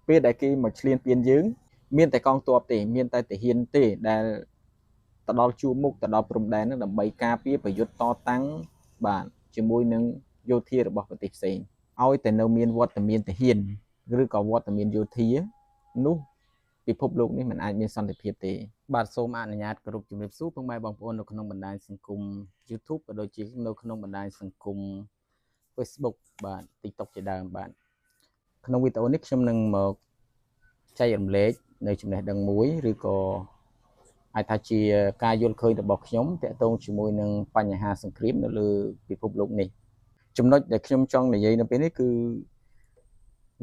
ពេលដែលគេមកឈ្លានពានយើង មានតែកងទ័ពទេមានតែទាហានទេដែលទៅដល់ជួរមុខទៅដល់ព្រំដែនហ្នឹងដើម្បីការពារប្រយុទ្ធតតាំងបាទជាមួយនឹងយោធារបស់ប្រទេសផ្សេងឲ្យតែនៅមានវត្តមានទាហានឬក៏វត្តមានយោធានោះពិភពលោកនេះមិនអាចមានសន្តិភាពទេបាទសូមអនុញ្ញាតគោរពជំរាបសួរពុកម៉ែបងប្អូននៅក្នុងបណ្ដាញសង្គម YouTube ក៏ដូចជានៅក្នុងបណ្ដាញសង្គម Facebook បាទ TikTok ជាដើមបាទក្នុងវីដេអូនេះខ្ញុំនឹងមកចែករំលែកនៅចំណេះដឹងមួយឬក៏អាចថាជាការយល់ឃើញរបស់ខ្ញុំទាក់ទងជាមួយនឹងបញ្ហាសង្គ្រាមនៅលើពិភពលោកនេះចំណុចដែលខ្ញុំចង់និយាយនៅពេលនេះគឺ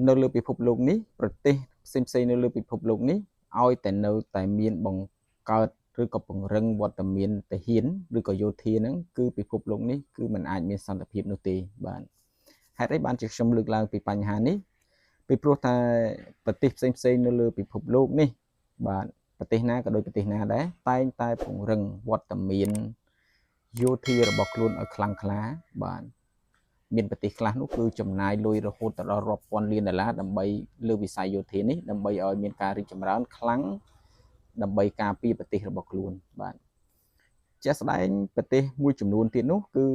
នៅលើពិភពលោកនេះប្រទេសផ្សេងៗនៅលើពិភពលោកនេះឲ្យតែនៅតែមានបង្កើតឬក៏ពង្រឹងវត្តមានទាហានឬក៏យោធាហ្នឹងគឺពិភពលោកនេះគឺมันអាចមានសន្តិភាពនោះទេបាទហេតុអីបានជាខ្ញុំលើកឡើងពីបញ្ហានេះពីព្រោះតែប្រទេសផ្សេងៗនៅលើពិភពលោកនេះបាទប្រទេសណាក៏ដូចប្រទេសណាដែរតែងតែពង្រឹងវត្តមានយោធារបស់ខ្លួនឲ្យខ្លាំងក្លាបាទមានប្រទេសខ្លះនោះគឺចំណាយលុយរហូតដល់រាប់ពាន់លានដុល្លារដើម្បីលើវិស័យយោធានេះដើម្បីឲ្យមានការរីកចម្រើនខ្លាំងដើម្បីការពារប្រទេសរបស់ខ្លួនបាទជាក់ស្ដែងប្រទេសមួយចំនួនទៀតនោះគឺ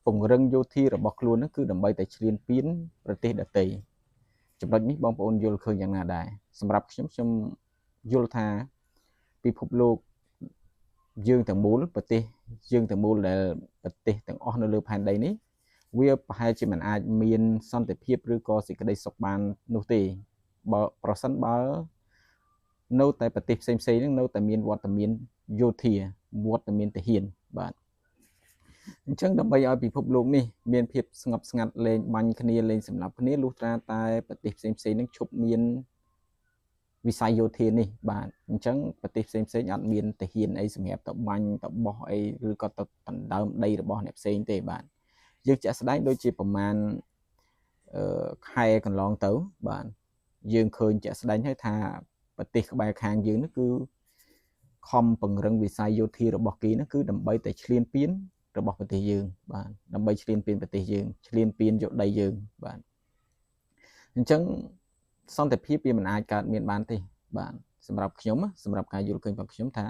ពង្រឹងយោធារបស់ខ្លួននោះគឺដើម្បីតែឈ្លានពានប្រទេសដទៃចំណុចនេះបងប្អូនយល់ឃើញយ៉ាងណាដែរសម្រាប់ខ្ញុំខ្ញុំយល់ថាពិភពលោកយើងទាំងមូលប្រទេសយើងទាំងមូលដែលប្រទេសទាំងអស់នៅលើផែនដីនេះវាប្រហែលជាមិនអាចមានសន្តិភាពឬក៏សេចក្តីសុខបាននោះទេបើប្រសិនបើនៅតែប្រទេសផ្សេងៗហ្នឹងនៅតែមានវត្តមានយោធាវត្តមានទាហានបាទអញ្ចឹងដើម្បីឲ្យពិភពលោកនេះមានភាពស្ងប់ស្ងាត់លែងបាញ់គ្នាលែងសម្លាប់គ្នាលុះត្រាតែប្រទេសផ្សេងៗហ្នឹងឈប់មានវិស័យយោធានេះបាទអញ្ចឹងប្រទេសផ្សេងផ្សេងអត់មានទាហានអីសម្រាប់ទៅបាញ់ទៅបោះអីឬក៏ទៅដណ្ដើមដីរបស់អ្នកផ្សេងទេបាទយើងជាក់ស្ដែងដូចជាប្រមាណអឺខែកន្លងទៅបាទយើងឃើញជាក់ស្ដែងហើយថាប្រទេសក្បែរខាងយើងនោះគឺខំពង្រឹងវិស័យយោធារបស់គេនោះគឺដើម្បីតែឈ្លានពានរបស់ប្រទេសយើងបាទដើម្បីឈ្លានពានប្រទេសយើងឈ្លានពានយកដីយើងបាទអញ្ចឹងសន្តិភាពវាមិនអាចកើតមានបានទេបាទសម្រាប់ខ្ញុំសម្រាប់ការយល់ឃើញរបស់ខ្ញុំថា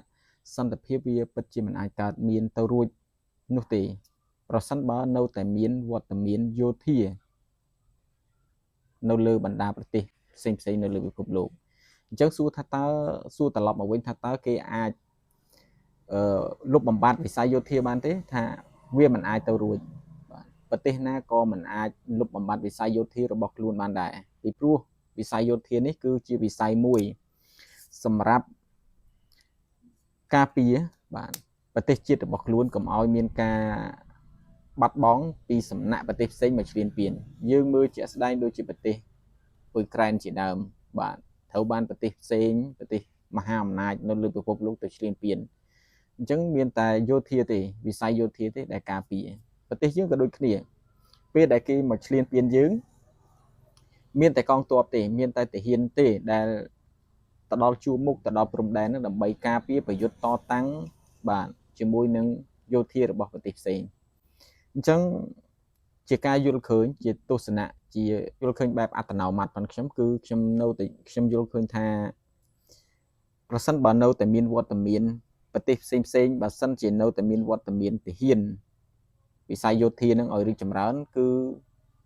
សន្តិភាពវាពិតជាមិនអាចកើតមានទៅរួចនោះទេប្រសិនបើនៅតែមានវត្តមានយោធានៅលើបណ្ដាប្រទេសផ្សេងផ្សេងនៅលើពិភពលោកអញ្ចឹងសួរថាតើសួរត្រឡប់មកវិញថាតើគេអាចអឺលុបបំបាត់វិស័យយោធាបានទេថាវាមិនអាចទៅរួចបាទប្រទេសណាក៏មិនអាចលុបបំបាត់វិស័យយោធារបស់ខ្លួនបានដែរពីព្រោះវិស័យយោធានេះគឺជាវិស័យមួយសម្រាប់ការពារបាទប្រទេសជាតិរបស់ខ្លួនកុំឲ្យមានការបាត់បង់ពីសំណាក់ប្រទេសផ្សេងមកឈ្លានពានយើងមើលជាក់ស្ដែងដូចជាប្រទេសអ៊ុយក្រែនជាដើមបាទត្រូវបានប្រទេសផ្សេងប្រទេសមហាអំណាចនៅលើពិភពលោកទៅឈ្លានពានអញ្ចឹងមានតែយោធាទេវិស័យយោធាទេដែលការពារប្រទេសយើងក៏ដូចគ្នាពេលដែលគេមកឈ្លានពានយើងមានតែកងទ័ពទេមានតែទាហានទេដែលទៅដល់ជួរមុខទៅដល់ព្រំដែនហ្នឹងដើម្បីការពារប្រយុទ្ធតតាំងបាទជាមួយនឹងយោធារបស់ប្រទេសផ្សេងអញ្ចឹងជាការយល់ឃើញជាទស្សនៈជាយល់ឃើញបែបអត្តនោម័តប៉ុនខ្ញុំគឺខ្ញុំនៅតែខ្ញុំយល់ឃើញថាប្រសិនបើនៅតែមានវត្តមានប្រទេសផ្សេងផ្សេងបើសិនជានៅតែមានវត្តមានទាហានវិស័យយោធានឹងឲ្យរីកចម្រើនគឺ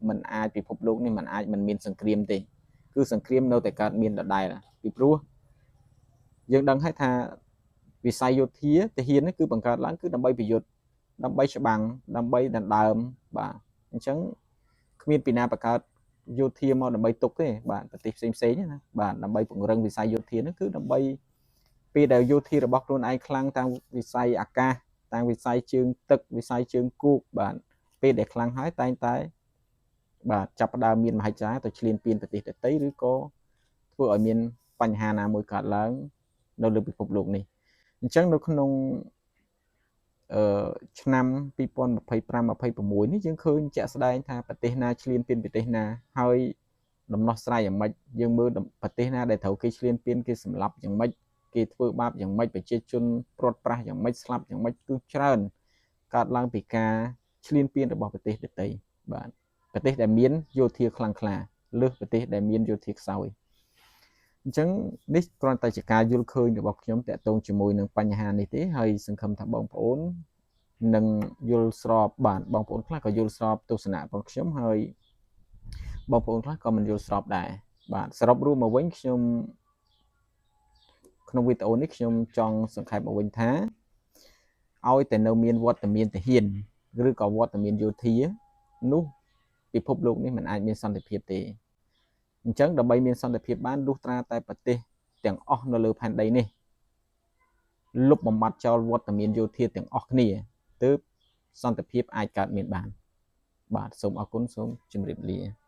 มันអាចពិភពលោកនេះมันអាចមិនមានសង្គ្រាមទេគឺសង្គ្រាមនៅតែកើតមានដដែលពីព្រោះយើងដឹងហើយថាវិស័យយោធាទាហាននេះគឺបង្កើតឡើងគឺដើម្បីប្រយុទ្ធដើម្បីច្បាំងដើម្បីដណ្ដើមបាទអញ្ចឹងគ្មានពីណាបង្កើតយោធាមកដើម្បីទុកទេបាទប្រទេសផ្សេងផ្សេងណាបាទដើម្បីពង្រឹងវិស័យយោធាហ្នឹងគឺដើម្បីពេលដែលយោធារបស់ខ្លួនឯងខ្លាំងតាមវិស័យអាកាសតាមវិស័យជើងទឹកវិស័យជើងគោកបាទពេលដែលខ្លាំងហើយតែងតែបាទចាប់ផ្ដើមមានមហិច្ឆតាទៅឈ្លានពានប្រទេសដទៃឬក៏ធ្វើឲ្យមានបញ្ហាណាមួយកើតឡើងនៅលើពិភពលោកនេះអញ្ចឹងនៅក្នុងអឺឆ្នាំ2025 26នេះយើងឃើញជាក់ស្ដែងថាប្រទេសណាឈ្លានពានប្រទេសណាហើយដំណោះស្រាយយ៉ាងម៉េចយើងមើលប្រទេសណាដែលត្រូវគេឈ្លានពានគេសម្លាប់យ៉ាងម៉េចគេធ្វើបាបយ៉ាងម៉េចប្រជាជនព្រាត់ប្រាសយ៉ាងម៉េចស្លាប់យ៉ាងម៉េចគឺច្រើនកើតឡើងពីការឈ្លានពានរបស់ប្រទេសដទៃបាទប្រទេសដែលមានយោធាខ្លាំងក្លាលើសប្រទេសដែលមានយោធាខ្សោយ អញ្ចឹងនេះគ្រាន់តែជាការយល់ឃើញរបស់ខ្ញុំតាក់ទងជាមួយនឹងបញ្ហានេះទេហើយសង្ឃឹមថាបងប្អូននឹងយល់ស្របបាទបងប្អូនខ្លះក៏យល់ស្របទស្សនៈរបស់ខ្ញុំហើយបងប្អូនខ្លះក៏មិនយល់ស្របដែរបាទសរុបរួមមកវិញខ្ញុំក្នុងវីដេអូនេះខ្ញុំចង់សង្ខេបមកវិញថាឲ្យតែនៅមានវត្តមានទាហានឬក៏វត្តមានយោធានោះពិភពលោកនេះមិនអាចមានសន្តិភាពទេអញ្ចឹងដើម្បីមានសន្តិភាពបានលុះត្រាតែប្រទេសទាំងអស់នៅលើផែនដីនេះលុបបំបាត់ចោលវត្តមានយោធាទាំងអស់គ្នាទើបសន្តិភាពអាចកើតមានបានបាទសូមអរគុណសូមជម្រាបលា។